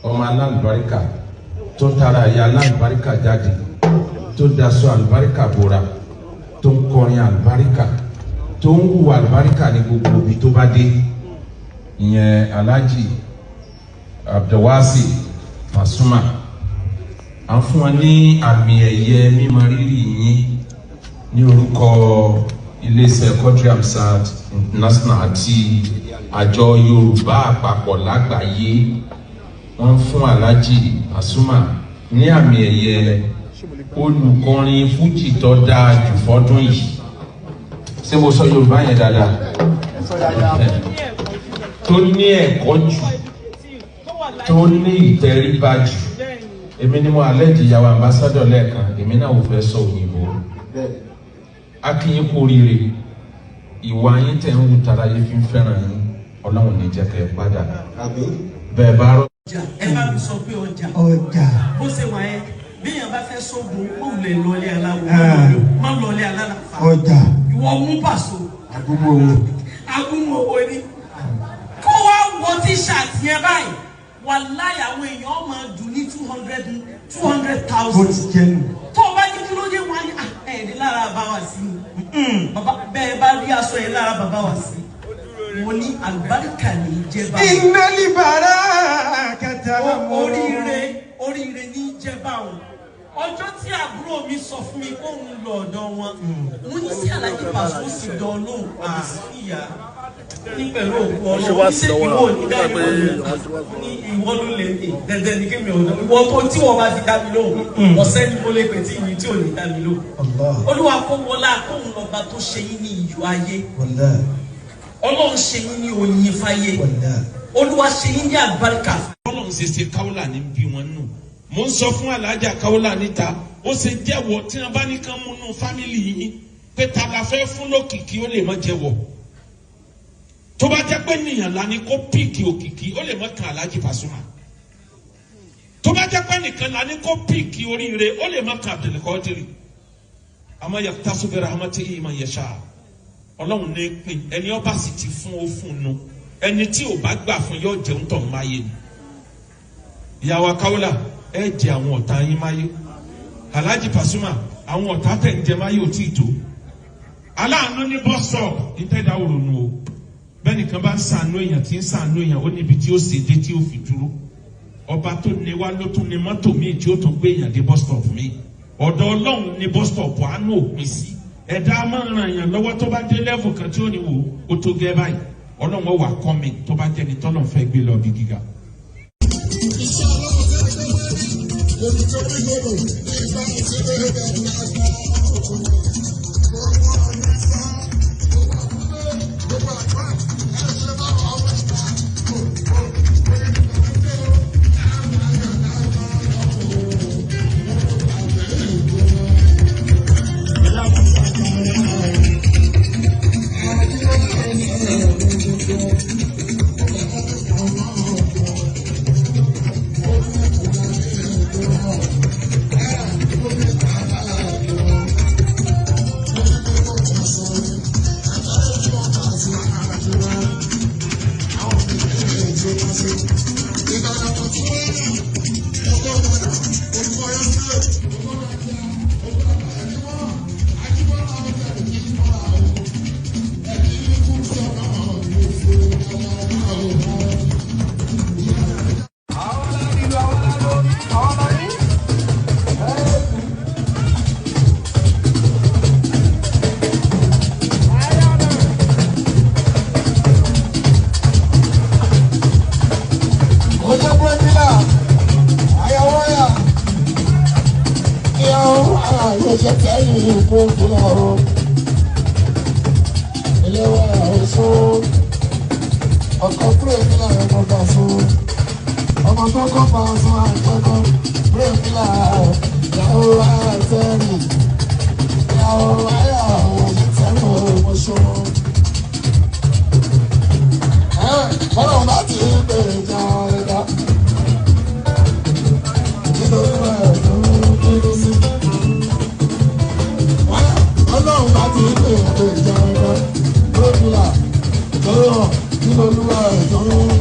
Ọmọ alálùbáríkà tó tara ìyá alálùbáríkà jáde, tó daṣọ àlùbáríkà bora, tó ń kọrin àlùbáríkà, tó ń hùwà àlùbáríkà ní gbogbo ibi tó bá dé. Ìyẹn Alhaji Abdulwasi Pasuma. À ń fún wọn ní àmì ẹ̀yẹ mímọ rírì yín ní orúkọ iléeṣẹ́ Quadri Hamzat International àti àjọ Yorùbá àpapọ̀ lágbàáyé. Wọ́n fún Alhaji Pasuma ní àmì ẹ̀yẹ olùkọrin fújì tó dáa jù fọ́dún yìí. Ṣé mo sọ Yorùbá yẹn dáadáa? Tó ní ẹ̀kọ́ jù, tó ní ìtẹríba jù. Èmi ni mo àlẹ́jì ìyàwó ambassadọ̀ lẹ́ẹ̀kan, èmi náà ò fẹ́ sọ òyìnbó. Akínyín kú oríire, ìwà yín tẹ̀ ń wù tara yín fi ń fẹ́ràn yín, Ọlọ́run ní jẹ́ kẹ́ ẹ padà. Bẹ́ẹ̀ bá rọ. Ẹ bá mi sọ pé ọjà ọjà bó ṣe wà yẹn, bíyàn bá fẹ́ sógun, ó lè lọlé aláwo, má lọlé alálàfà. Ọjà ìwọ mú pàṣọ àgúnmu owó agúnmu owó ni kó wá wọ tíṣàtì yẹn báyìí, wàláyé àwọn èèyàn máa dùn ní 200,000. Bó ti jẹ́ nù. Tó o bá ní kí ló dé, wọn á ní ẹ̀ẹ́dì lára bá wà sí i, bàbá bẹ́ẹ̀ bá rí aṣọ yẹn lára bàbá wà sí i, mo ní àlùbáríkà ní í jẹ́ báwọn. Innal barakata. Oríire oríire ní í jẹ́ báwọn. Ọjọ́ tí àbúrò mi sọ fún mi kó ń lọ ọ̀dọ̀ wọn, mo ní sí Alhaji Paso sì dán lóhùn ìyá ní pẹ̀lú òkú ọlọ́run ní sẹ́ ìwọ ní dá ìwọ ní ìwọ ló lè ní dandan ní kémi ọ̀dọ́ ìwọ tó tí wọ́n bá ti dá mi lóhùn ọ̀sẹ́ ni mo lè pè tí ìyìn tí ò ní dá mi lóhùn. Allah. Olúwa kó wọlá kóhun lọ́ba tó ṣe yín ní iyọ̀ ayé. Wallahi. Ọlọ́run ṣe yín ní oyin fáyé. Wallahi. Olúwa ṣe yín ní àlùbáríkà. Ọlọ́run ṣe ṣe káwọ́là ní bí wọn nù. Mo ń sọ fún Alhaja káwọ́là níta, ó ṣe jẹ́wọ́ tí wọ́n bá ní kán múnú fámìlì yín pé ta la fẹ́ fún lókìkí, ó lè má jẹ́wọ́. Tó bá jẹ́ pé nìyàn la ni kó píìkì òkìkí, ó lè má kan Alhaji Pasuma. Tó bá jẹ́ pé nìkan la ni kó píìkì oríire, ó lè má kan Abdulkadiri. Àmọ́ yaqtasu bi rahmatihi man yasha. Ọlọ́run ní pín ẹni ọba sì ti fún ó fún nu, ẹni tí ò bá gbà fún yóò jẹun tó ń máyé ni. Ìyàwó akáwọlà, ẹ jẹ àwọn ọ̀tá yín máyé. Alhaji Pasuma, àwọn ọ̀tá tẹ̀ ń jẹ máyé ò tí ì tó. Aláàánú ní bọ́sọ̀ nítẹ̀dá òrònú o. Bẹ́ẹ̀ nìkan bá ń sànú èèyàn tí ń sànú èèyàn, ó níbi tí ó sì dé tí ó fi dúró. Ọba tó ní wá ló tún ní mọ́tò míì tí ó tún gbé èèyàn dé bọ́sítọ̀pù míì. Ọ̀dọ̀ Ọlọ́run ní bọ́sítọ̀pù àánú òpin sí. Ẹ̀dá máa ń ran èèyàn lọ́wọ́ tó bá dé lẹ́fù kan tí ó ní wò ó tó gẹ́ báyìí. Ọlọ́run ó wà kọ́ mi tó bá jẹ́ni tọ́lọ́run fẹ́ gbé lọ bí gíga. Ọlọ́run bá ti ń pè é ìjọba lójúlá lọ́rọ̀ nínú olúwa ẹ̀ tó ń.